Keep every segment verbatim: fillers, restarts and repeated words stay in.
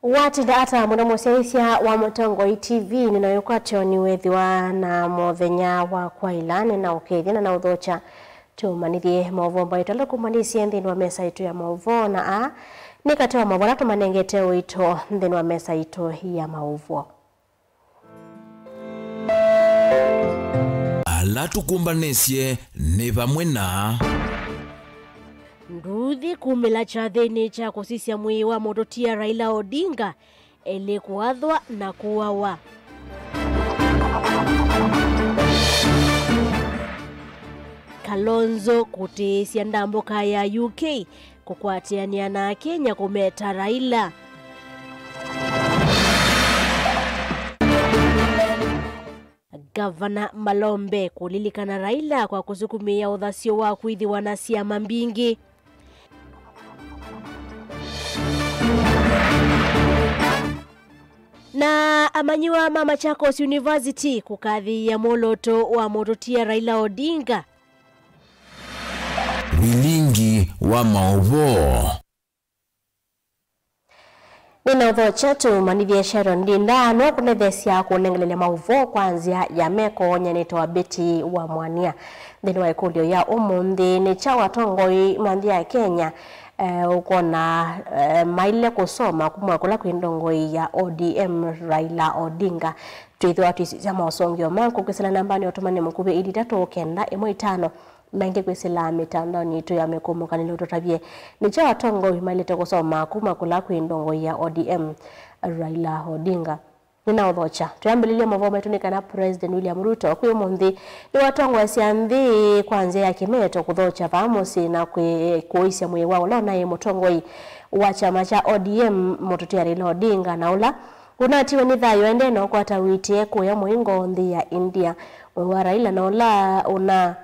Watinda ata mũno mũsyaĩĩsya wa Mũtongoi T V, nĩnaĩũkwatyo nĩ wĩthĩwa na mũthenya wa kwaĩla, nĩnaũkethya na naũthokya tũmanyĩthye maũvoo mbaitũ ala tũkũmanyĩsye nthĩnĩ wa mesa itũ ya maũvoo, na aa nĩ katĩ wa maũvoo ala tũmanengete ũito nthĩnĩ wa mesa itũ ya maũvoo. Ala tũkũmbanĩsye nĩ vamwe na. Nduthi kumĩla kyathĩnĩ kya kũsisya mwĩĩ wa mũtũtia Raila Odinga elĩ kũathwa na kũawa. Kalonzo kũtĩĩsya ndambũka ya U K kũkwatĩanĩa na Akenya kũmeta Raila. Ngavana Malombe kũlilikana Raila kwa kũsukumĩĩa ũthasyo wa kwĩthĩwa na syama mbingĩ. Na amanyĩw'a ma Machakos University kũkathĩĩa mwolooto wa mũtũtia Raila Odinga. Vilingi wa maũvoo. Nĩnaũthokya tũmanyĩthye Sharon Ndinda no kũnetheesya kũnengelelya maũvoo kwa nzĩa ya meko nyanĩtwa Betty wa Mwania. Nthĩnĩ wa ĩkũlyo ya ũmũnthĩ, nĩ kyaũ atongoi ma nthĩ ya Kenya, eh, ũkwona, eh, maĩle kũsoma kuma kũla kwĩ ndongoi ya O D M Raila Odinga? Twĩthĩwa twĩsisya maũsũngĩo maku kwĩsĩla nambanĩ ya ũtũmani mũkuvĩ ili itatũ kenda ĩmwe itano. Maingĩ kwĩsĩla mĩtandaonĩ yitũ ya mĩkũmũkanĩlyo tũtavye, nĩ kyaũ atongoi maĩlĩte kũsoma kuma kũla kwĩ ndongoi ya O D M Raila Odinga? Nĩnaũthokya. Twĩambĩlĩlye maũvoo maitũ nĩ kana President William Ruto kwĩ ũmũnthĩ nĩwatongoesya nthĩ kwa nzĩa ya kĩmeto kũthokya vaa mũsyĩ na kwĩ-, kũĩsya mwĩĩ wa ũla ũnaĩ mũtongoi wa kyama kya O D M mũtũtia Raila Odinga, na ũla ũnatiwe nĩ thayũ aendee na ũkwata ũiiti kũya mũingo nthĩ ya India. Mwĩĩ wa Raila na ũla ũna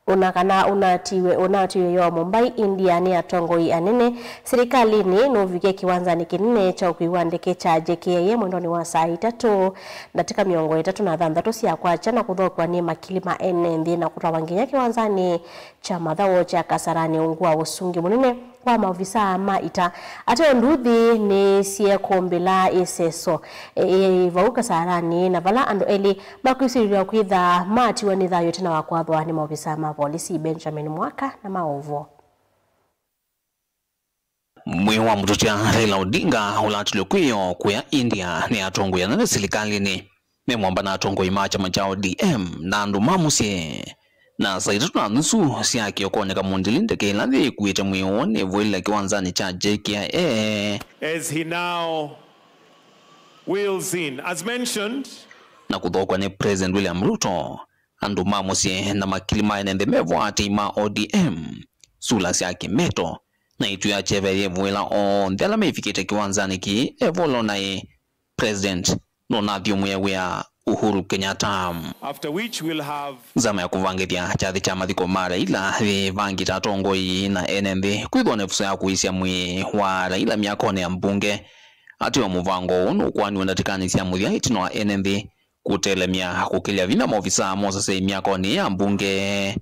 ũna kana ũnatiwe, ũnatiwe yo Mumbai, India, nĩ atongoi anene silikalĩnĩ nũvikie kĩwanzanĩ kĩnene kya ũkui wa ndeke kya J K I A mwendonĩ wa saa itatũ ndatĩka mĩongo ĩtatũ na thanthatũ sya kwakya na kũthokw'a nĩ makili ma ene nthĩ na kũtwawa nginya kĩwanzanĩ kya mathaũ kya Kasarani ungu wa ũsungi mũnene wa maovisaa ma ita. Ateo nduthi nĩsyekũmbĩla ĩseso, e, e, vau Kasarani, na vala andũ elĩ makwĩsilĩlw'a kwĩtha matiwa nĩ thayũ ĩtina wa kwathwa nĩ maovisaa ma volisi. Benjamin Mwaka na maũvoo. Mwĩĩ wa mũtũtia Raila Odinga ũlatilwe kwĩoo kũya India nĩ atongoi anene silikalĩnĩ. Me mwamba na atongoi ma kyama kya O D M na andũ ma mũsyĩ. Na saa itatũ na nusu sya kĩokonĩ kamũndĩli ndeke ĩla yĩkuĩte mwĩĩ ũũ nĩvũĩlile kĩwanzanĩ kya J K I A. As he now wheels in. As mentioned, na kũthokw'a nĩ President William Ruto, andũ ma mũsyĩ na makili ma ene nthĩ me vo atei ma O D M. Sula sya kĩmeto na ĩtu ya kyeve yĩvũĩla onthe ala mevikĩte kĩwanzanĩ kĩĩ e vo ũla ũnaĩ President nũnathyũmũe wĩa Uhuru Kenyatta. After which we'll have nzama ya kũvangĩthya kyathĩ kya mathiko ma Raila yĩvangĩte atongoi na ene nthĩ kwĩthwa na ĩvuso ya kũisya mwĩĩ wa Raila myakonĩ ya mbunge. Ateo mũvango ũũ nũkũanĩw'a ndatĩkanĩ sya mũthya ĩtina wa ene nthĩ kũtelemya kũkĩlya vinya maovisaa mosesei myakonĩ ya mbunge.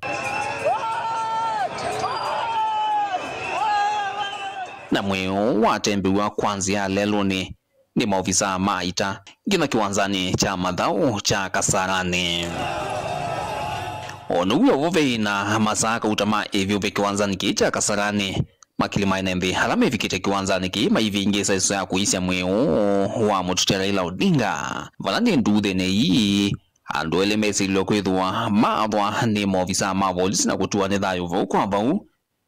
Na mwĩĩ ũũ watembewa kwa nzĩa ya lelũnĩ nĩ maovisaa ma ita nginya kĩwanzanĩ kya mathaũ kya Kasarani. O na w'o vo veĩ na masaa kauta ma ĩvyũve kĩwanzanĩ kĩĩ kya Kasarani, makili ma ene nthĩ ala mevikĩte kĩwanzanĩ kĩĩ maivingĩĩsa ĩsoso ya kũisya mwĩĩ ũũ wa mũtũtia Raila Odinga. Vala nĩ nduthĩnĩ ii, andũ elĩ mesĩlilwe kwĩthĩwa maathwa nĩ maovisaa ma volisi na kũtuwa nĩ thayũ vau kwa vau.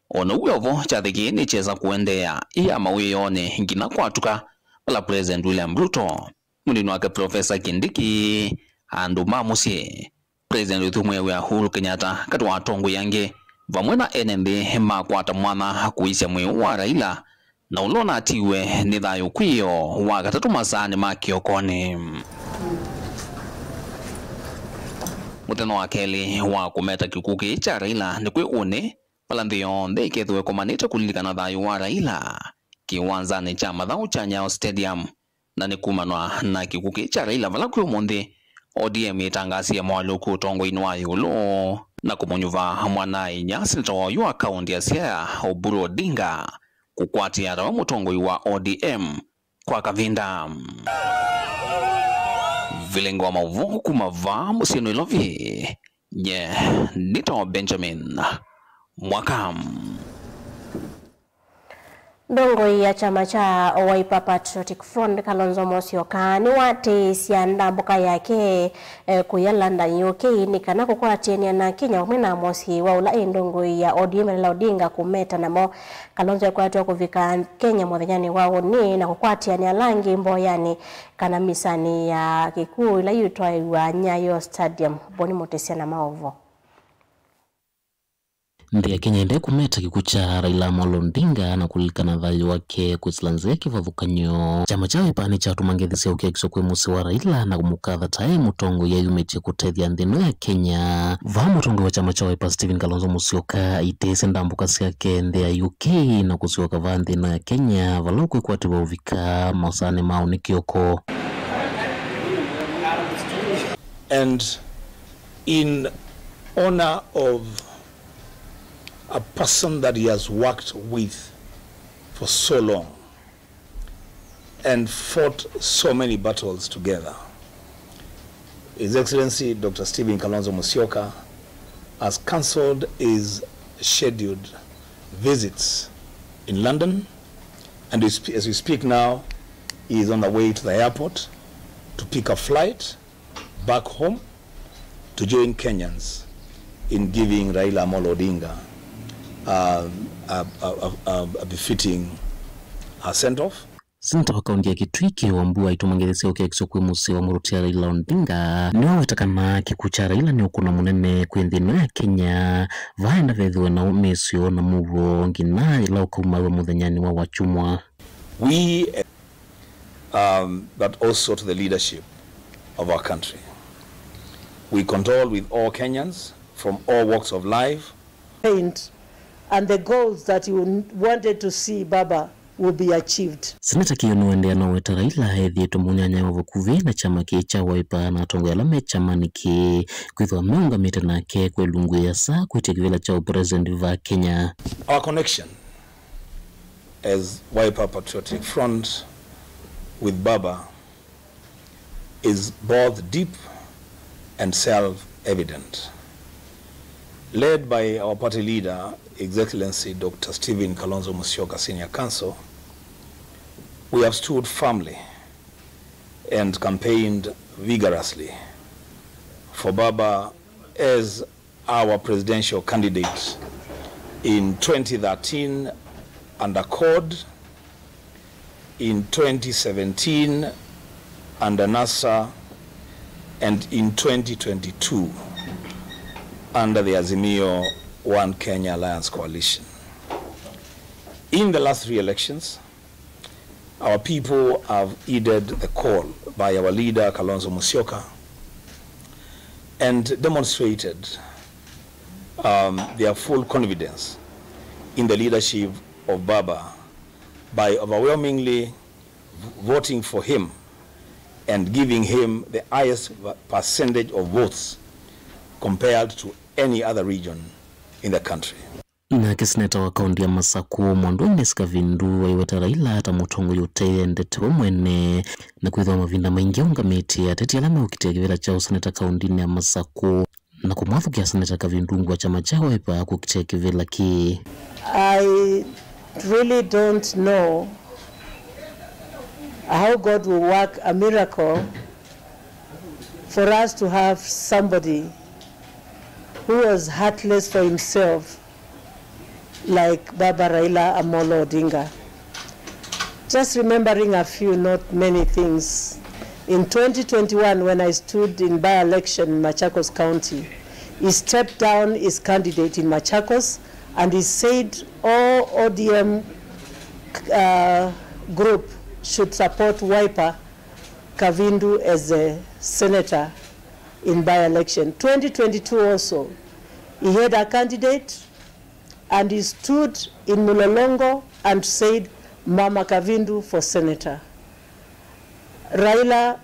O na w'o vo, kyathĩ kĩĩ nĩkyesa kũendeea ĩ ya mawĩoonĩ nginya kwatuka vala President William Ruto, mũnini wake Professor Kindiki, andũ ma mũsyĩ, President ũthyũmũe wĩa Uhuru Kenyatta, katĩ wa atongoi angĩ, vamwe na ene nthĩ makwata mwanya kũisya mwĩĩ wa Raila, na ũla ũnatiwe nĩ thayũ kwĩoo wa katatũ masaanĩ ma kĩokonĩ. Mũthenya wa kelĩ wa kũmeta kĩkw'ũ kĩĩ kya Raila nĩ kwĩ ũnĩ, vala nthĩ yonthe ĩkethĩwa ĩkomanĩte kũlilikana thayũ wa Raila kĩwanzanĩ kya mathaũ kya Nyayo Stadium, na nĩ kumanwa na kĩkw'ũ kĩĩ kya Raila vala kwĩ ũmũnthĩ O D M ĩtangaasie moalyũku ũtongoinĩ wa ĩũlũ na kũmũnyuva mwana-a-inyia seneta wa oyu wa kaũntĩ ya Siaya, Oburu Odinga, kũkwatĩa tawe mũtongoi wa O D M kwa kavinda. Vilingi wa mauvoo kuma vaa mũsyĩ Nairobi, nye nĩtawa Benjamin Mwaka. Ndongoi ya kyama kya Wiper Patriotic Front, Kalonzo Musyoka, nĩwatĩĩsya ndambũka yake, eh, kũya London, U K, nĩ kana kũkwatĩanĩa na Kenya vamwe na mũsyĩ wa ũla ĩ ndongoi ya O D M Raila Odinga kũmeta namo. Kalonzo ekwatwa kũvika Kenya mũthenyanĩ wa ũnĩ na kũkwatĩanĩa ala angĩ mboyanĩ kana misanĩ ya kĩkw'ũ ĩla yĩtwaĩwa Nyayo Stadium. Boni Mũtĩsya na maũvoo. Nthĩ ya Kenya ĩendee kũmeta kĩkw'ũ kya Raila Amolo Odinga na kũlilikana thayũ wake kwĩsĩla nzĩa ya kĩvathũkany'o. Kyama kya Wiper nĩkyatũma ngethi sya ũkĩakisyo kwĩ mũsyĩ wa Raila na kũmũkatha ta e mũtongoi eyumĩtye kũtethya nthĩ ĩno ya Kenya. Vaa mũtongoi wa kyama kya Wiper Stephen Kalonzo Musyoka aitĩĩsye ndambũka syake nthĩ ya U K na kũsyoka vaa nthĩ ĩno ya Kenya vala ũkwĩkwatĩw'a ũvika maosanĩ ma ũnĩ kĩoko. And in honor of a person that he has worked with for so long and fought so many battles together, His Excellency Doctor Stephen Kalonzo Musyoka has cancelled his scheduled visits in London, and we sp-, as we speak now, he is on the way to the airport to pick a flight back home to join Kenyans in giving Raila Amolo Odinga, uh, a, a, a, a, a befitting, uh, send-off. Seneta wa kaunti ya Kitui, Kĩĩ Wambua, aitũma ngethi sya ũkĩakisyo kwĩ mũsyĩ wa mũrũtia Raila Odinga. Nĩwaweta kana kĩkw'ũ kya Raila nĩ ũkũna mũnene kwĩ nthĩ ĩno ya Kenya, vaa enda vethĩwe na ũmĩĩsyo na mũuo nginya yĩla ũkaumaw'a mũthenyanĩ wa Wakyumwa. We, um, but also to the leadership of our country. We condole with all Kenyans from all walks of life. Paint and the goals that you wanted to see Baba will be achieved. Seneta Kĩĩ nĩwaendeea na ũweta Raila ethĩĩtwe mũnyanyae wa vakuvĩ na kyama kĩĩ kya Wiper na atongoi ala me kyamanĩ kĩĩ kwĩthĩwa meũngamĩte nake kwa ĩlungu ĩasa kwĩtya kĩvĩla kya ũpresident vaa Kenya. Our connection as Wiper Patriotic Front with Baba is both deep and self-evident. Led by our party leader, His Excellency Doctor Stephen Kalonzo Musyoka Senior Counsel, we have stood firmly and campaigned vigorously for Baba as our presidential candidate in twenty thirteen under CORD, in twenty seventeen under NASA, and in twenty twenty-two under the Azimio One Kenya Alliance Coalition. In the last three elections, our people have heeded the call by our leader, Kalonzo Musyoka, and demonstrated, um, their full confidence in the leadership of Baba by overwhelmingly v-, voting for him and giving him the highest v-, percentage of votes compared to any other region in the country. Nake seneta wa kaunti ya Masakũ, Mwandu Agnes Kavindu, aiweta Raila ta mũtongoi ũteendete we mwene, na kwĩthĩwa mavinda maingĩ aũngamĩtye ateti ala meũkitĩa kĩvĩla kya ũseneta kauntinĩ ya Masakũ, na kũmwathũkĩa seneta Kavindu ungu wa kyama kya Wiper kũkitĩa kĩvĩla kĩĩ. I really don't know how God will work a miracle for us to have somebody who was heartless for himself like Baba Raila Amolo Odinga. Just remembering a few, not many things. In twenty twenty-one, when I stood in by-election in Machakos County, he stepped down his candidate in Machakos and he said all O D M, uh, group should support Wiper Kavindu as a senator in by-election. Twenty twenty-two also, he had a candidate and he stood in Mulolongo and said, "Mama Kavindu for senator." Raila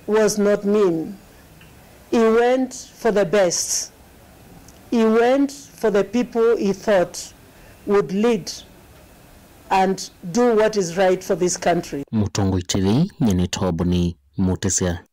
was not mean. He went for the best. He went for the people he thought would lead and do what is right for this country. Mũtongoi T V, nyie nĩ Tobuni Mutisya.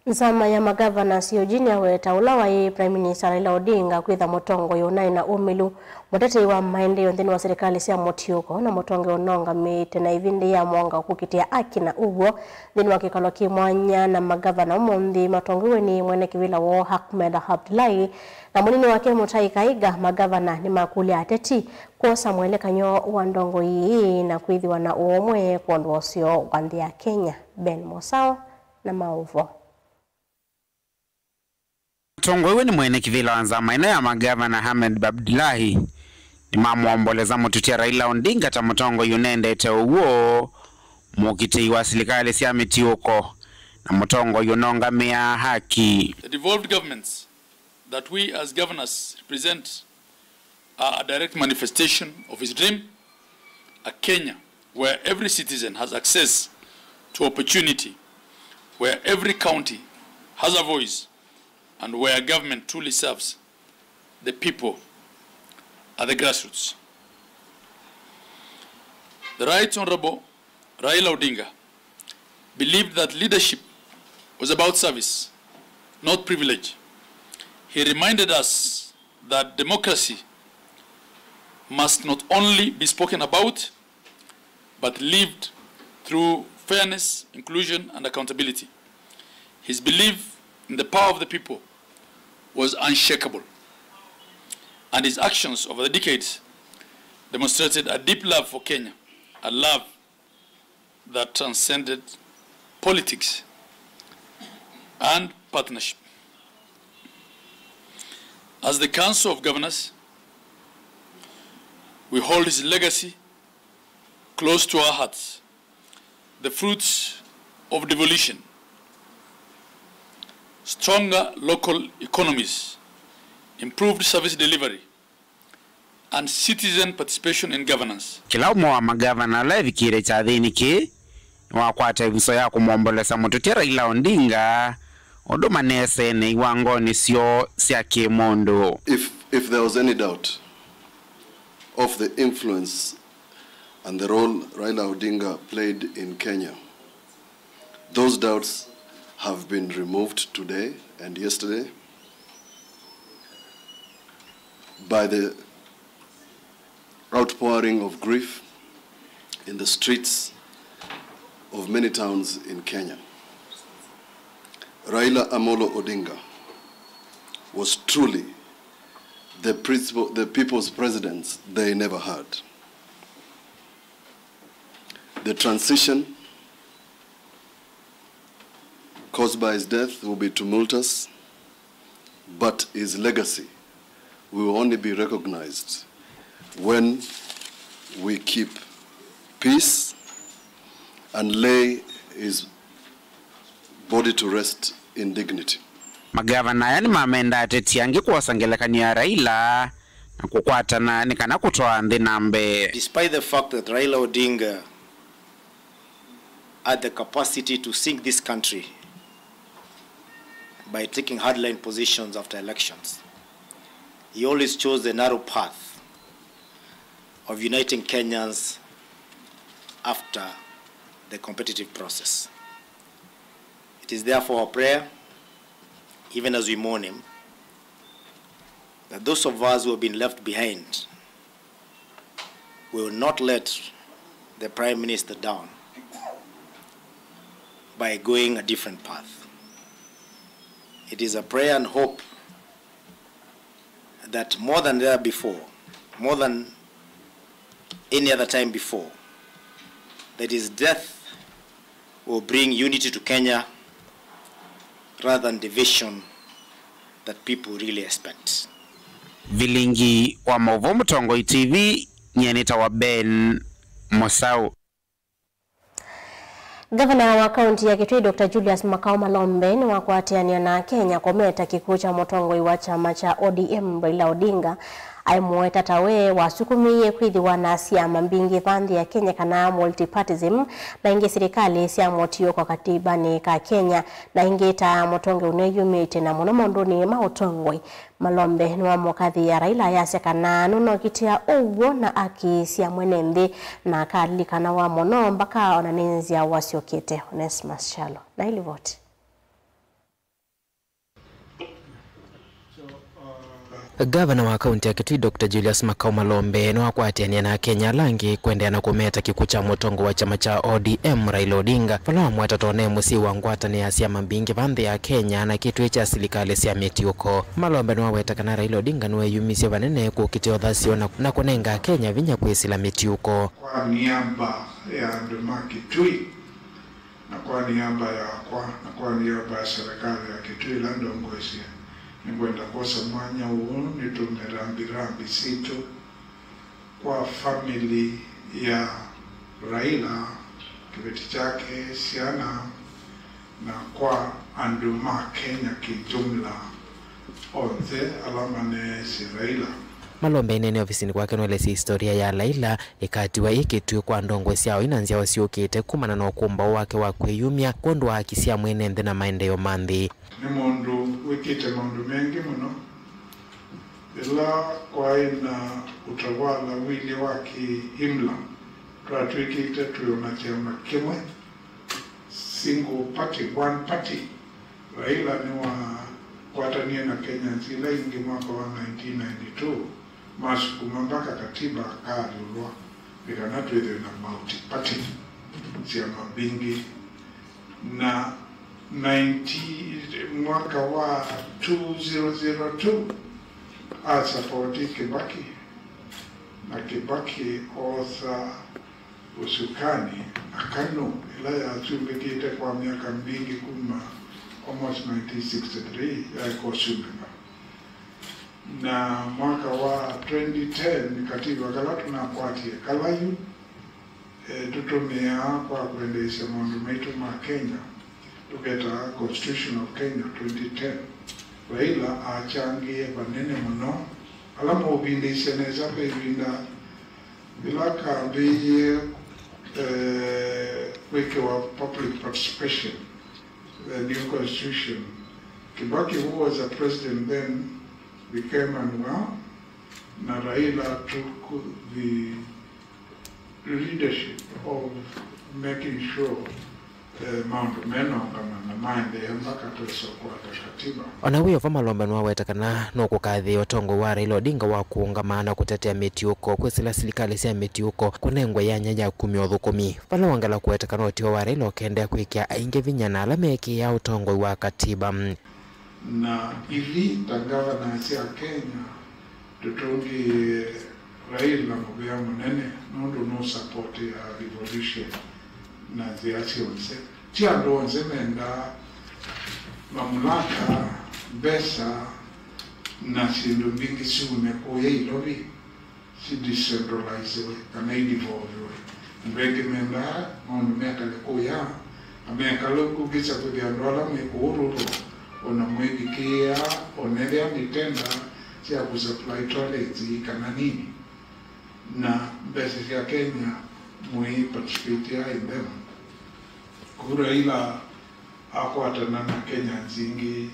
Nzama ya magavana C O G nĩyaweta ũla waĩ Prime Minister Raila Odinga kwĩtha mũtongoi ũnaĩ na ũmĩlu, mũtetei wa maendeeo nthĩnĩ wa silikalĩ sya mũtiũko, na mũtongoi ũnongamĩte na ĩvĩndĩ ya mwonga kũkitĩa aki na ũw'o nthĩnĩ wa kĩkalo kĩ mwanya na magavana ũmũnthĩ matongoew'e nĩ mwene kĩvĩla woo Ahmed Abdullahi na mũnini wake Mutahi Kahiga. Magavana nĩmakũlya ateti kwosa mwelekanyo wa ndongoi ii na kwĩthĩwa na ũũmwe kwondũ wa ũseo wa nthĩ ya Kenya. Ben Mosao na maũvoo. Atongoew'e nĩ mwene kĩvĩla wa nzama ĩno ya magavana Ahmed Abdullahi nĩmamwombolesa mũtũtya Raila Odinga ta mũtongoi ũnendete ũw'o, mũkitĩi wa silikalĩ sya mĩtiũko, na mũtongoi ũnongamĩaa haki. The devolved governments that we as governors represent are a direct manifestation of his dream, a Kenya where every citizen has access to opportunity, where every county has a voice, and where government truly serves the people at the grassroots. The Right Honorable Raila Odinga believed that leadership was about service, not privilege. He reminded us that democracy must not only be spoken about, but lived through fairness, inclusion, and accountability. His belief in the power of the people was unshakable, and his actions over the decades demonstrated a deep love for Kenya, a love that transcended politics and partnership. As the Council of Governors, we hold his legacy close to our hearts. The fruits of devolution, stronger local economies, improved service delivery, and citizen participation in governance. Kĩla ũmwe wa magavana ala evikĩĩte kyathĩnĩ kĩĩ nĩwakwata ĩvuso ya kũmwombolesya mũtũtya Raila Odinga, ũndũ maneesene iwangonĩ syoo sya kĩ-mũndũ. If, if there was any doubt of the influence and the role Raila Odinga played in Kenya, those doubts have been removed today and yesterday by the outpouring of grief in the streets of many towns in Kenya. Raila Amolo Odinga was truly the principal, the people's president they never had. The transition caused by his death will be tumultuous, but his legacy will only be recognized when we keep peace and lay his body to rest in dignity. Magavana aya nĩmamenda ateti angĩ kwosa ngelekany'o ya Raila na kũkwatana nĩ kana kũtwaa nthĩ na mbee. Despite the fact that Raila Odinga had the capacity to sink this country by taking hardline positions after elections, he always chose the narrow path of uniting Kenyans after the competitive process. It is therefore our prayer, even as we mourn him, that those of us who have been left behind will not let the Prime Minister down by going a different path. It is a prayer and hope that more than there before, more than any other time before, that his death will bring unity to Kenya rather than division that people really expect. Vilingi wa maũvoo Mũtongoi T V, nyie nĩtawa Ben Mosau. Ngavana wa kaunti ya Kitui, Doctor Julius Makau Malombe, nĩwakwatĩanĩa na Akenya kũmeta kĩkw'ũ kya mũtongoi wa kyama kya O D M, Raila Odinga, Aimũweta ta we wasukumĩie kwĩthĩwa na syama mbingĩ va nthĩ ya Kenya, kana multipartism, na ĩngĩ silikalĩ sya mũtiũko katibanĩ ka Kenya, na ĩngĩ ta mũtongoi ũneyumĩtye na mũno maũndũnĩ ma ũtongoi. Malombe nĩwamũkathĩĩa Raila ayasya kana nũnokitĩa ũw'o na aki sya mwene nthĩ, na akalilikanawa mũno mbaka ona nĩ nzyawa syũkĩte. Onesmus Kyalo na ĩlivoti. Ngavana wa kaunti ya Kitui, Doctor Julius Makau Malombe, nĩwakwatĩanĩa na Akenya ala angĩ kũendeea na kũmeta kĩkw'ũ kya mũtongoi wa kyama kya O D M, Raila Odinga, vala wamweta ta one mũsyai wa ngwatanĩo ya syama mbingĩ va nthĩ ya Kenya na kĩtw'ĩ kya silikalĩ sya mĩtiũko. Malombe nĩwaweta kana Raila Odinga nĩweyumisye vanene kũkitĩa ũthasyo na, na kũnenga Akenya vinya kwĩsĩla mĩtiũko. Kwa niaba ya andũ ma Kitui, na kwa niaba yakwa, na kwa niaba ya serikali ya Kitui ĩla ndongoesye, nĩngwenda kwosa mwanya ũũ nĩtũme rambirambi sitũ kwa family ya Raila, kĩveti kyake, syana, na kwa andũ ma Kenya kĩjumla onthe ala maneesĩ Raila. Malombe aineenea ovisinĩ kwake nũelesye historia ya Laila ĩkatiwa ĩ kĩtw'ĩ kwa ndongoi sya oĩ na nzyawa syũkĩte kumana na ũkũmbaũ wake wa kwĩyumya kwondũ wa haki sya mwene nthĩ na maendeeo ma nthĩ. Nĩ mũndũ wĩkĩte maũndũ mengĩ mũno. Ĩla kwaĩ na ũtawala wĩlĩ wa kĩ-imla, twatw'ĩkĩte twĩ o na kyama kĩmwe, single party, one party. Raila nĩwakwatanie na Kenyans ila ingĩ mwaka wa nineteen ninety-two, masukuma mpaka katiba akaalũlwa nĩ kana twĩthĩwe na multi-party, syama mbingĩ. Na ninety, mwaka wa two thousand two, asapoti Kibaki, na Kibaki osa ũsukani, na KANU, ĩla yasumbĩkĩte kwa myaka mbingĩ kuma almost nineteen sixty-three, yaeka ũsumbĩka. Na mwaka wa twenty ten, katiba kala tũnakwatie kala yu, eh, tũtũmĩaa kwa kwendeesya maũndũ maitũ ma Kenya, tũketaa Constitution of Kenya twenty ten. Raila achangie vanene mũno, ala maũvindĩisye nesa ve ĩvinda yĩla kambĩĩie, eh, kwĩkĩwa public participation, the new constitution. Kibaki, who was a president then, became unwell, na Raila took the leadership of making sure, eh, maũndũ menongama na maendeea mpaka twesa kũkwata katiba. O na wĩ o vo, Malombe nĩwaweta kana nũkũkathĩĩa ũtongoi wa Raila Odinga wa kũũngama na kũtetea mĩtiũko, kwĩsĩla silikalĩ sya mĩtiũko, kũnengwa yanya ya kumya ũthũkũmi, vala wongela kũweta kana ũtw'ĩo wa Raila ũkendea kwĩkĩa aingĩ vinya na ala meĩkĩĩaa ũtongoi wa katiba. Na ithi ta ngavana sya Kenya, tũtũngĩĩe Raila mũvea mũnene nũndũ nũsapotĩaa revolution na nzĩa syonthe. Ti andũ onthe mendaa mamulaka, mbesa, na syĩndũ mbingĩ syume kũya ilovi, si decentralizewe kana i devolvewe. Andũ aingĩ mendaa maũndũ mekale kũya, na mekale ũkũkĩsya kwĩthĩa andũ ala me kũũ rural, o na mwĩvikĩĩa, o na ethĩa nĩ tenda sya kũsupply toilets ii kana nini, na mbesa sya Kenya mwĩ participate in them. Kũu Raila akwatana na Kenyans ingĩ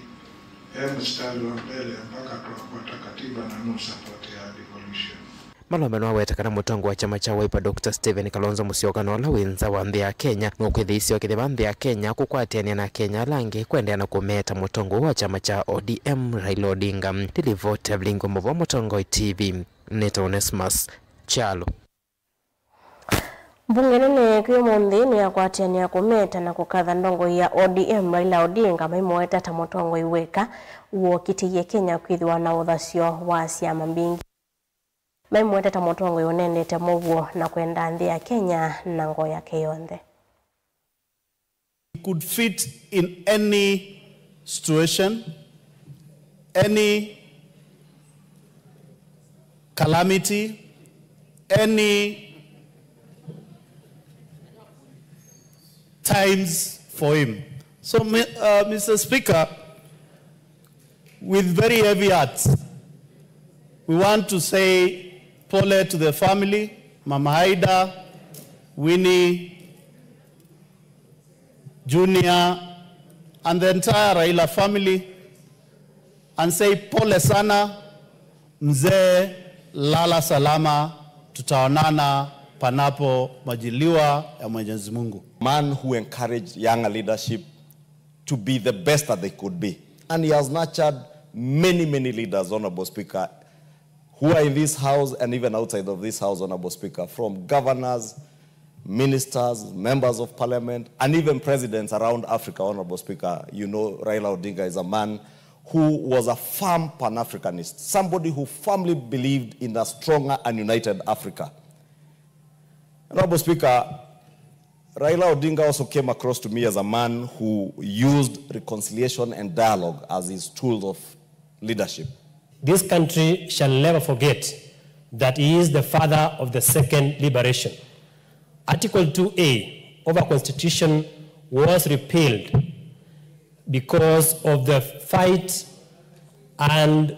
e mstari wa mbele mpaka twakwata katiba na nũsapotĩaa devolution. Malombe nĩwaweta kana mũtongoi wa kyama kya Wiper, Doctor Stephen Kalonzo Musyoka, na ũla wĩ nza wa nthĩ ya Kenya, nũkwĩthĩĩsya okĩthĩwa nthĩ ya Kenya kũkwatĩanĩa na Akenya ala angĩ kũendeea na kũmeta mũtongoi wa kyama kya O D M, Raila Odinga. Nĩ livoti ya Vilingi wa Mauvoo, Mũtongoi T V, nĩtawa Onesmus Kyalo. Mbunge nene kwĩ ũmũnthĩ nĩyakwatĩanĩa kũmeta na kũkatha ndongoi ya O D M Raila Odinga, maimũweta ta mũtongoi weka wokitĩie Kenya kwĩthĩwa na ũthasyo wa syama mbingĩ. Maimũweta ta mũtongoi ũnendete mũuo na kwenda nthĩ ya Kenya na ngoo yake yonthe. He could fit in any situation, any calamity, any times for him. So, Mi-, uh, Mister Speaker, with very heavy hearts, We want to say pole to the family, Mama Aida, Winnie, Junior, and the entire Raila family, and say pole sana, mzee, lala salama, tutaonana panapo majaliwa ya Mwenyezi Mungu. Man who encouraged younger leadership to be the best that they could be. And he has nurtured many, many leaders, Honorable Speaker, who are in this House and even outside of this House, Honorable Speaker, from governors, ministers, members of parliament, and even presidents around Africa, Honorable Speaker. You know, Raila Odinga is a man who was a firm Pan-Africanist, somebody who firmly believed in a stronger and united Africa. Honorable Speaker, Raila Odinga also came across to me as a man who used reconciliation and dialogue as his tools of leadership. This country shall never forget that he is the father of the second liberation. Article two A of our constitution was repealed because of the fight and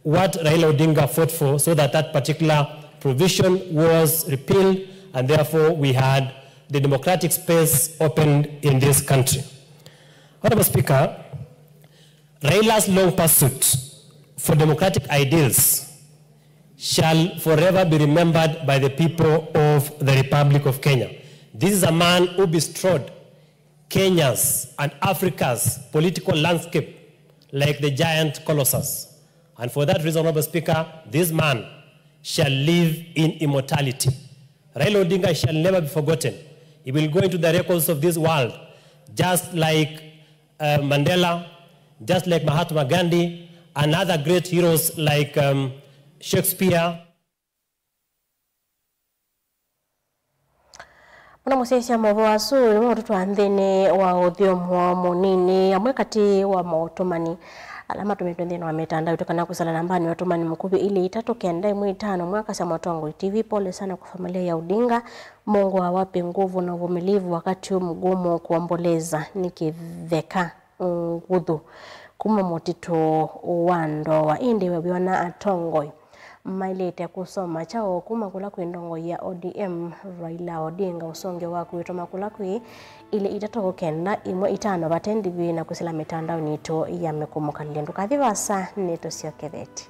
what Raila Odinga fought for, so that that particular provision was repealed, and therefore we had the democratic space opened in this country. Honorable Speaker, Raila's long pursuit for democratic ideals shall forever be remembered by the people of the Republic of Kenya. This is a man who bestrode Kenya's and Africa's political landscape like the giant colossus. And for that reason, Honorable Speaker, this man shall live in immortality. Raila Odinga shall never be forgotten. He will go into the records of this world, just like, uh, Mandela, just like Mahatma Gandhi, and other great heroes like, um, Shakespeare. Mũno mũsyaĩĩsya maũvoo asu nĩmo ũtũtwaa nthĩnĩ wa ũthyomo mũnini. Amwe katĩ wa maũtũmani ala matũmĩtwe nthĩnĩ wa mĩtandao itũ kana kwĩsĩla nambanĩ ya ũtũmani mũkuvĩ ilĩ itatũ kenda ĩmwe itano, mwakasya Mũtongoi T V, pole sana kwa familia ya Odinga. Mungu awape nguvu na uvumilivu wakati huu mgumu kuomboleza. Nĩ kĩtheka nguthu kuma mũtitũ wa Ndoa. Ĩndĩ we wĩona atongoi maĩlĩte kũsoma kyaũ kuma kũla kwĩ ndongoi ya O D M Raila Odinga? Ũsũngĩo waku wĩtũma kũla kwĩ ilĩ itatũ kenda ĩmwe itano vate ndivĩ na kwĩsĩla mĩtandaonĩ yitũ ya mĩkũmũkalĩle. Ndũkathi vaasa, nĩtũsyokethetye.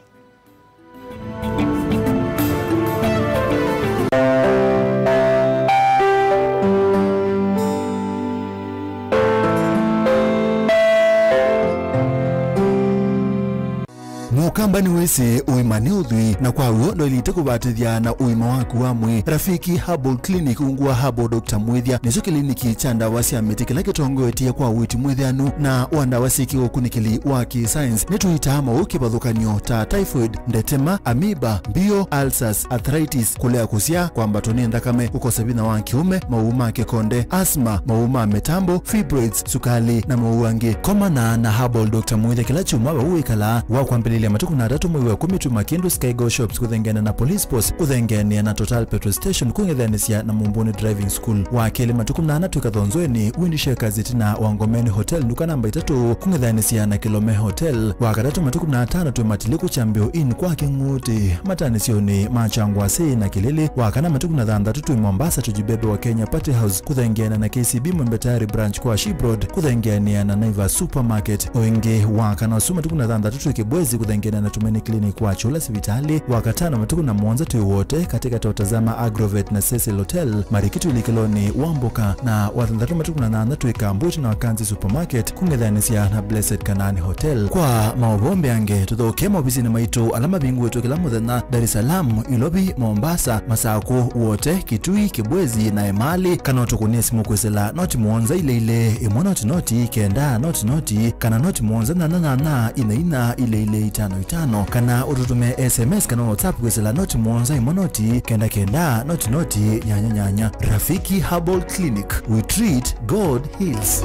Mũkamba nĩwĩsĩ ũima nĩ ũthwii, na kwa w'o ndwaĩlĩte kũvatĩthya na ũima waku wa mwĩĩ. Rafiki Herbal Clinic, ungu wa Herbal Doctor Mwĩthya, nĩkyo kĩliniki kya ndawa sya mĩtĩ kĩla kĩtongoetye kwa ũiiti mwĩthĩanu na wa ndawa syĩ kĩũkunĩkĩli wa kĩ-science. Nĩtũitaa maũũ kĩvathũkany'o ta typhoid, ndetema, amoeba, mbio, ulcers, arthritis, kũlea kũsyaa, kwambatwa nĩ nthakame, kũkosa vinya wa kĩũme, maũũ ma kĩkonde, asthma, maũũ ma mĩtambo, fibroids, sukali, na maũũ angĩ. Komana na Herbal Doctor Mwĩthya kĩla kyumwa vau wĩkalaa. Wa kwambĩlĩlya matukũ na atatũ mwei wa ĩkũmi twĩ Makindu Sky Go Shops kũthengeana na Police Post, kũthengeanĩa na Total Petrol Station, kũng'ethanĩsya na Mumbuni Driving School. Wa kelĩ matukũ na ana twĩ Kathonzoeni, Wind Shakers ĩtina wa Ngomeni Hotel, nduka namba itatũ, kũng'ethanĩsya na Kilome Hotel. Wa katatũ matukũ na atano twĩ Matiliku Chambio Inn kwa Kĩng'ũtĩ, matanĩsyonĩ ma Kyangwasĩ na Kĩlĩlĩ. Wa kana matukũ na thanthatũ twĩ Mombasa Tujibebe wa Kenya Party House, kũthengeana na K C B Mwembe Tayari Branch kwa Ship Road, kũthengeanĩa na Naivas Supermarket. O ĩngĩ, wa kana ũsu matukũ na thanthatũ twĩ Kibwezi, kũthengeana na Tumaini Clinic kwa Kyũla sivitalĩ. Wa katano matukũ na mũonza twĩ Wote, katĩkatĩ wa Tazama Agrovet na Cecil Hotel, Marikiti ũlikĩlonĩ wa Mboka. Na wa thanthatũ matukũ na nyanya twĩ Kambũti na Wakanzi Supermarket, kũng'ethanĩsya na Blessed Kanani Hotel. Kwa maũvoo mbeange, tũthokee maovisinĩ maitũ ala mavingũĩtwe kĩla mũthenya, Dar es Salaam, Ilovi, Mombasa, Masakũ, Wote, Kitui, Kibwezi, na Emali, kana ũtũkũnĩe simũ kwĩsĩla noti mũonza ilĩ ilĩ, ĩmwe noti noti, kenda noti noti, kana noti mũonza nyanya nyanya, ina ina, ilĩ ilĩ, itano itano, kana ũtũtũmĩe S M S kana WhatsApp kwĩsĩla noti mũonza, ĩmwe noti, kenda kenda, noti noti, nyanya nyanya. Rafiki Herbal Clinic, we treat, God heals.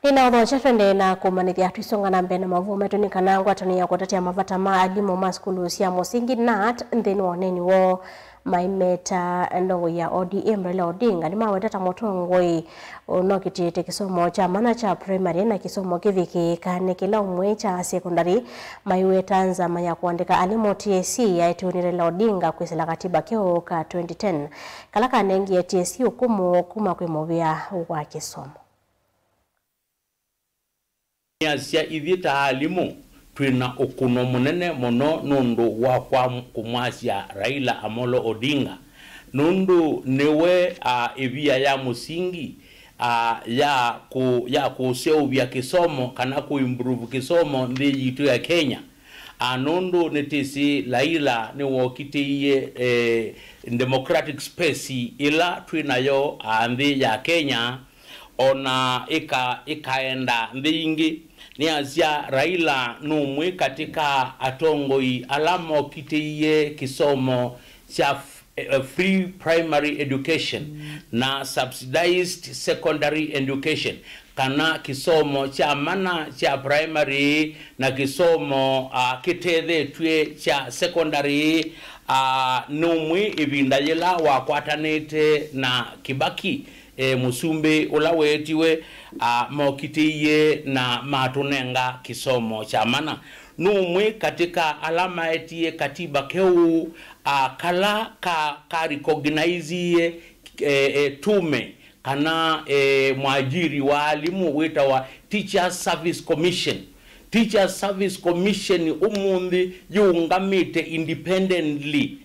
Nĩnaũthokya twendee na kũmanyĩthya twĩsonga na mbee na maũvoo maitũ nĩ kana ngwatanĩo ya kũtetea mavata ma alimũ ma sukulu sya mũsingi, nat, nthĩnĩ wa ũneeni woo Maimeta ndongoi ya O D M Raila Odinga nĩmaweta ta mũtongoi ũnokitĩte kĩsomo kya mana kya primary na kĩsomo kĩvikĩĩkane kĩla ũmwe kya secondary, maiweta nzama ya kũandĩka alimũ T S C yaetiwe nĩ Raila Odinga kwĩsĩla katiba keũ ka twenty ten, kala kanengie T S C ũkũmũ kuma kwĩ mũvĩa wa kĩsomo. Nĩasya, "Ithyĩ ta alimũ, twĩ na ũkũno mũnene mũno nũndũ wa kwa kũmwasya Raila Amolo Odinga, nũndũ nĩwe, a, ĩvia ya mũsingi, a, ya kũ-, ya kũseũvya kĩsomo kana kũ improve kĩsomo nthĩ yitũ ya Kenya. A, nũndũ nĩtĩsĩ Raila nĩwokitĩie, e, democratic space ĩla twĩ nayo, a, nthĩ ya Kenya." O na ĩka-, ĩkaenda nthĩ ingĩ. Nĩasya, Raila nũmwe katĩ ka atongoi ala mokitĩie kĩsomo kya f-, eh, free primary education na subsidized secondary education, kana kĩsomo kya mana kya primary na kĩsomo, ah, kĩtethetw'e kya secondary. Ah, nũmwe ĩvinda yĩla wakwatanĩte na Kibaki, e, mũsumbĩ ũla weetiwe, a, mokitĩie na matũnenga kĩsomo kya mana. Nũmwe katĩ ka ala maetie katiba keũ, a, kala ka, ka recognize-ie, e, e, tume kana, e, mwajiri wa alimũ wĩtawa Teachers Service Commission. Teachers Service Commission ũmũnthĩ yĩũngamĩte independently,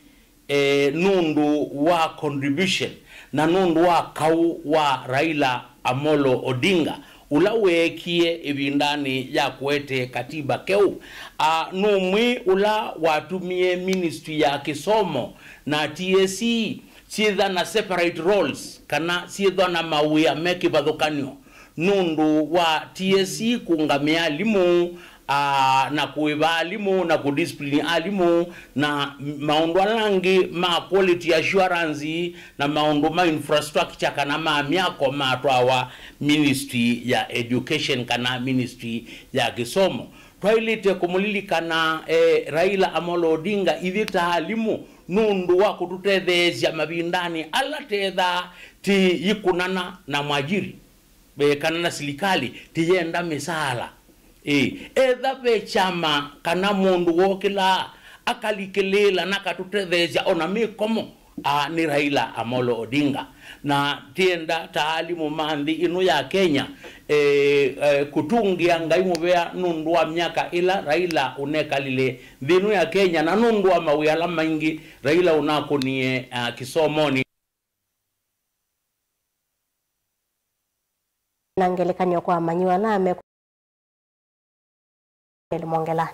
e, nũndũ wa contribution na nũndũ wa kaũ wa Raila Amolo Odinga, ũla weekie ĩvindanĩ ya kũete katiba keũ. A, nũmwe ũla watumie ministry ya kĩsomo na T S C syĩtha na separate roles, kana syĩthwa na mawĩa me kĩvathũkany'o, nũndũ wa T S C kũngamĩa alimũ, a, na kũĩva alimũ, na kũdiscipline alimũ, na maũndũ ala angĩ ma quality assurance, na maũndũ ma infrastructure kana ma myako matwawa ministry ya education kana ministry ya kĩsomo. Twaĩlĩte kũmũlilikana, eh, Raila Amolo Odinga, ithyĩ ta alimũ, nũndũ wa kũtũtetheesya mavindanĩ ala tethaa tĩyĩkũnana na mwajiri, eh, kana na silikalĩ tĩyenda mĩsaala. Ĩĩ, etha ve kyama kana mũndũ wokĩlaa akalikĩlĩĩla na akatũtetheesya ona mĩkomo, a, nĩ Raila Amolo Odinga. Na tĩenda ta alimũ ma nthĩ ĩno ya Kenya, e, e, kũtũngĩa Ngai mũvea nũndũ wa myaka ĩla Raila ũnekalile nthĩ ĩno ya Kenya, na nũndũ wa mawĩa ala maingĩ Raila ũnakũnie, a, kĩsomonĩ. Na ngelekany'o kwa amanyĩw'a ala me Daniel Mwongela.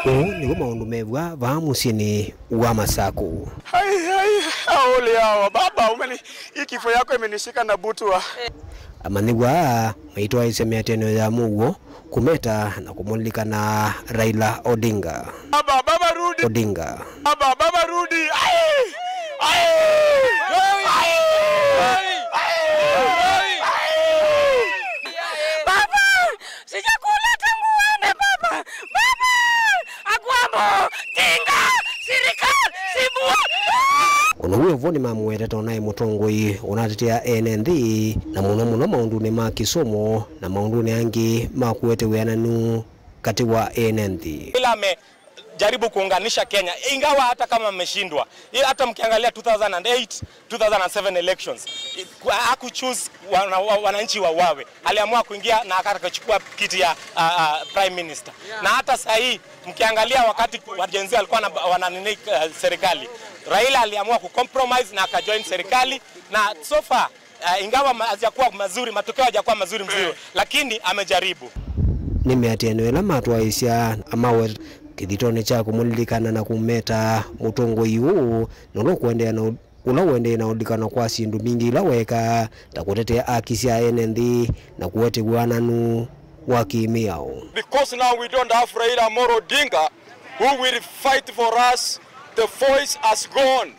Ũũ nĩw'o maũndũ mew'a vaa mũsyĩnĩ wa Masaku. Hai, hai, aole hawa. Baba, umeni-, hii kifo yako imenishika na butwa. Amanyĩw'a aa maitwaĩĩsya mĩatĩanĩo ya mũuo, kũmeta na kũmũlilikana Raila Odinga. Baba, baba, rudi. Odinga. Baba, baba, rudi. Ai! Ai! Ai! Baba, sijakula tangu uende, baba. Baba! Akwambo! Tinga! Sirikali! Sibua! Ũndũ wĩ o vo nĩmamũwetete ũnaĩ mũtongoi ũnatetea ene nthĩ, na mũno mũno maũndũnĩ ma kĩsomo na maũndũnĩ angĩ ma kũete wĩananu katĩ wa ene nthĩ. Ila ame- jaribu kuunganisha Kenya, ingawa hata kama ameshindwa. Hii hata mkiangalia two thousand and eight, two thousand and seven elections, i-, kwa-, hakuchoose wana-, wa-, wananchi wauawe. Aliamua kuingia na akachukua kiti ya, ah, ah, prime minister. Yeah. Na hata saa hii mkiangalia wakati wa Gen Z walikuwa na, wana nini, eh, serikali, Raila aliamua kucompromise na akajoin serikali, na so far, eh, ingawa ma-, hazijakuwa mazuri, matokeo hayajakuwa mazuri mzuri, lakini amejaribu. Nĩ mĩatĩanĩo ĩla matwaĩĩsya amaweta kĩthitonĩ kya kũmũlilikana na kũmeta mũtongoi ũũ, na ũla ũkũendeea na ũ-, ũla ũendee na ũlilikana kwa syĩndũ mbingĩ ila weekaa, ta kũtetea aki sya ene nthĩ na kũete wĩananu wa kĩ-mĩao. Because now we don't have Raila Amolo Odinga, who will fight for us, the voice has gone.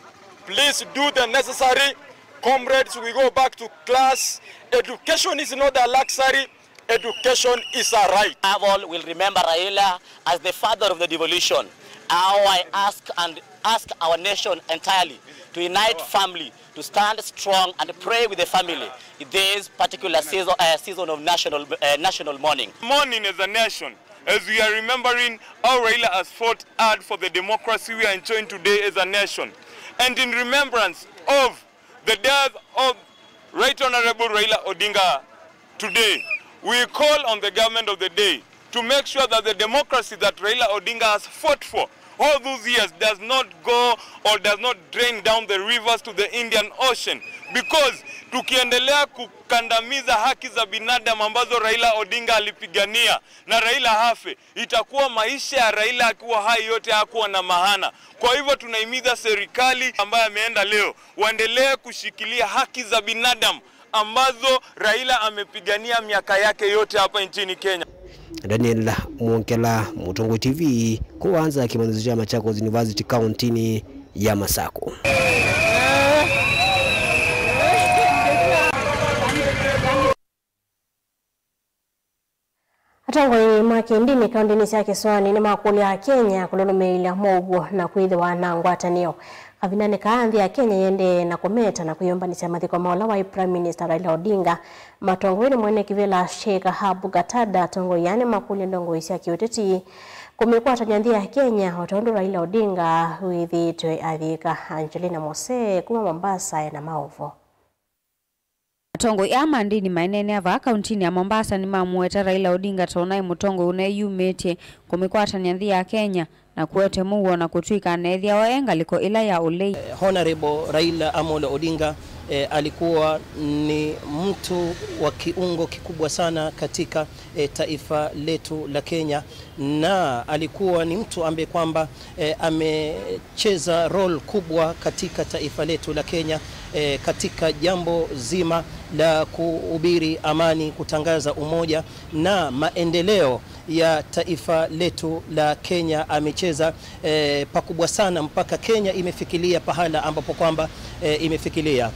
Please do the necessary. Comrades, we go back to class. Education is not a luxury. Education is a right. Above all, we'll remember Raila as the father of the devolution. How I ask and ask our nation entirely to unite family, to stand strong and pray with the family in this particular season, uh, season of national, uh, national mourning. Mourning as a nation, as we are remembering how Raila has fought hard for the democracy we are enjoying today as a nation, and in remembrance of the death of Right Honorable Raila Odinga today. We call on the government of the day to make sure that the democracy that Raila Odinga has fought for all those years does not go or does not drain down the rivers to the Indian Ocean, because tukiendelea kukandamiza haki za binadamu ambazo Raila Odinga alipigania na Raila hafe, itakuwa maisha ya Raila akiwa hai yote hakuwa na maana. Kwa hivyo tunahimiza serikali ambayo ameenda leo waendelee kushikilia haki za binadamu ambazo Raila amepigania miaka yake yote hapa nchini Kenya. Daniel Mwongela, Mũtongoi T V, kũũ nza kĩmanyĩsyo kya Machakos University kaũntĩnĩ ya Masakũ. Atongoi ma kĩndini kaũntĩnĩ sya kĩsũanĩ nĩmakũlya Akenya kũlũlũmĩĩlya maũvoo na kwĩthĩwa na ngwatanĩo. Kavindanĩ kaa, nthĩ ya Kenya yĩendee na kũmeta na kwĩyũmbanĩsya mathiko ma ũla waĩ Prime Minister Raila Odinga. Matongoew'e nĩ mwene kĩvĩla Sheikh Abu Qatada, atongoi aa nĩmakũlya ndongoi sya kĩũteti kũmĩkwatany'a nthĩ ya Kenya o ta ũndũ Raila Odinga wĩthĩĩtwe ayĩka. Angelina Mose kuma Mombasa ena maũvoo. Atongoi aa ma ndĩni maineenea vaa kaũntĩnĩ ya Mombasa nĩmamũweta Raila Odinga ta ũnaĩ mũtongoi ũneeyumĩtye kũmĩkwatany'a nthĩ ya Kenya na kũete mũuo na kũtw'ĩka aneethĩawa e ngalĩko ĩla ya ũlei. Honorable Raila Amolo Odinga, eh, alikuwa ni mtu wa kiungo kikubwa sana katika, eh, taifa letu la Kenya, na alikuwa ni mtu ambaye kwamba, eh, amecheza role kubwa katika taifa letu la Kenya, eh, katika jambo zima la kuhubiri amani, kutangaza umoja na maendeleo ya taifa letu la Kenya. Amecheza, eh, pakubwa sana mpaka Kenya imefikilia pahala ambapo kwamba, eh, imefikilia.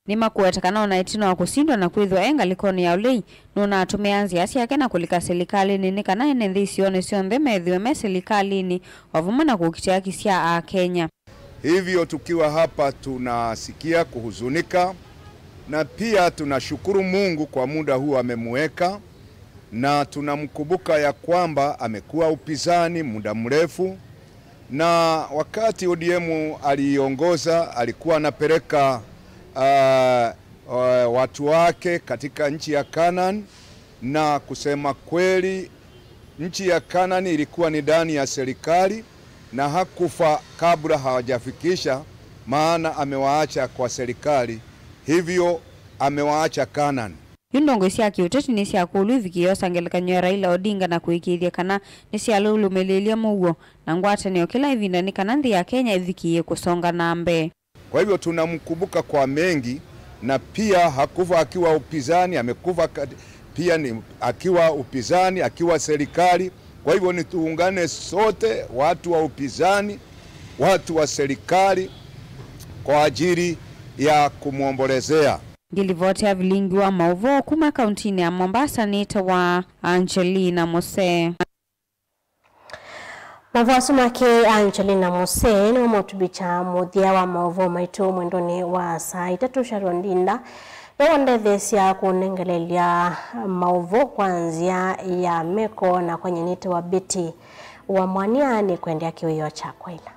Nĩmakũweta kana ona ĩtina wa kũsindwa na kwĩthwa e ngalĩkonĩ ya ũlei, nũnatũmĩa nzĩa syake na kũlika silikalĩnĩ nĩ kana ene nthĩ isionĩ syonthe methĩwe me silikalĩnĩ, o vamwe na kũkitĩa haki sya Akenya. Hivyo tukiwa hapa tunasikia kuhuzunika, na pia tunashukuru Mungu kwa muda huu amemuweka, na tunamkumbuka ya kwamba amekuwa upinzani muda mrefu, na wakati O D M aliiongoza alikuwa anapeleka, ah, ah, watu wake katika nchi ya Canaan, na kusema kweli nchi ya Canaan ilikuwa ni ndani ya serikali, na hakufa kabla hawajafikisha, maana amewaacha kwa serikali, hivyo amewaacha Canaan. Yu ndongoi sya kĩũteti nĩsyakũlw'a ivikĩĩe osa ngelekany'o ya Raila Odinga na kũĩkĩĩthya kana nĩsyalũlũmĩlĩĩlya mũuo na ngwatanĩo kĩla ĩvinda nĩ kana nthĩ ya Kenya ĩvikĩĩe kũsonga na mbee. Kwa hivyo tunamkumbuka kwa mengi, na pia hakufa akiwa upinzani, amekufa kat-, pia ni akiwa upinzani, akiwa serikali. Kwa hivyo ni tuungane sote, watu wa upinzani, watu wa serikali, kwa ajili ya kumwombolezea. Ngĩlivotea vilingi wa maũvoo kuma kauntinĩ ya Mombasa nĩtawa Angelina Mose. Maũvoo asu make Angelina Mose nĩmo maũtũvikya mũthya wa maũvoo maitũ mwendonĩ wa saa itatũ. Sharon Ndinda nĩwe wandetheesya kũnengelelya maũvoo kwa nzĩa ya meko, na kwa nyie nĩtawa Betty wa Mwania. Nĩkwendea kĩwĩoo kya kwaĩla.